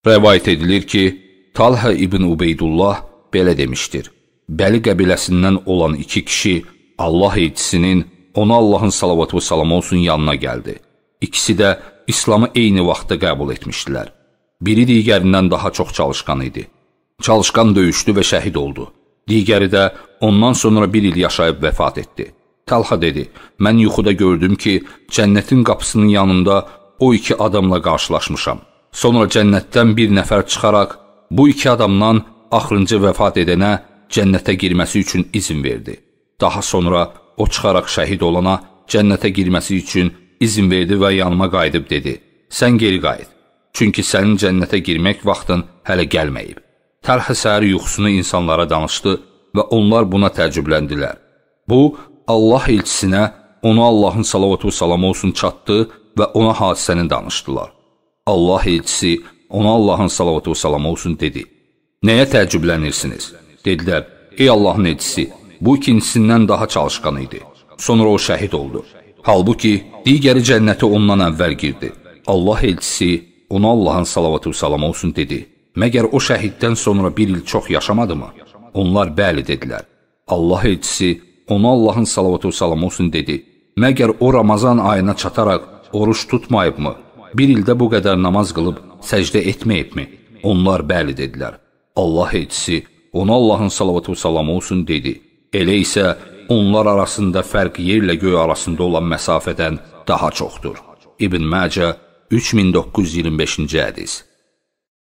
Rəvayət edilir ki, Talhə ibn Ubeydullah belə demişdir. Bəli qəbiləsindən olan iki kişi Allah elçisinin, ona Allahın salavatı və salamı olsun yanına gəldi. İkisi də İslamı eyni vaxtda qəbul etmişdilər. Biri digərindən daha çox çalışqan idi. Çalışqan döyüşdü və şəhid oldu. Digəri də ondan sonra bir il yaşayıb vəfat etdi. Talha dedi, mən yuxuda gördüm ki, cənnətin qapısının yanında o iki adamla qarşılaşmışam. Sonra cənnətdən bir nəfər çıxaraq bu iki adamdan axırıncı vəfat edənə cənnətə girməsi üçün izin verdi. Daha sonra o çıxaraq şəhid olana cənnətə girməsi üçün izin verdi və yanıma qayıdıb dedi, sən geri qayıt, çünki sənin cənnətə girmək vaxtın hələ gəlməyib. Təlhə səhər yuxusunu insanlara danışdı və onlar buna təəccübləndilər. Bu, Allah elçisinə, ona Allahın salavatı və salamı olsun çatdı və ona hadisəni danışdılar. Allah elçisi, ona Allahın salavatı və salamı olsun dedi, nəyə təəccüblənirsiniz? Dedilər, ey Allahın elçisi, bu ikincisindən daha çalışqan idi. Sonra o şəhid oldu. Halbuki, digəri cənnətə ondan əvvəl girdi. Allah elçisi, ona Allahın salavatı və salamı olsun dedi, məgər o şəhiddən sonra bir il çox yaşamadı mı? Onlar bəli dedilər. Allah elçisi, ona Allahın salavatı və salamı olsun dedi, məgər o Ramazan ayına çataraq oruç tutmayıbmı? Bir ildə bu qədər namaz qılıb səcdə etməyibmi? Onlar bəli dedilər. Allah elçisi, ona Allahın salavatı və salamı olsun dedi, elə isə onlar arasında fərq yerlə göy arasında olan məsafədən daha çoxdur. İbn Məcə 3925-ci hədis.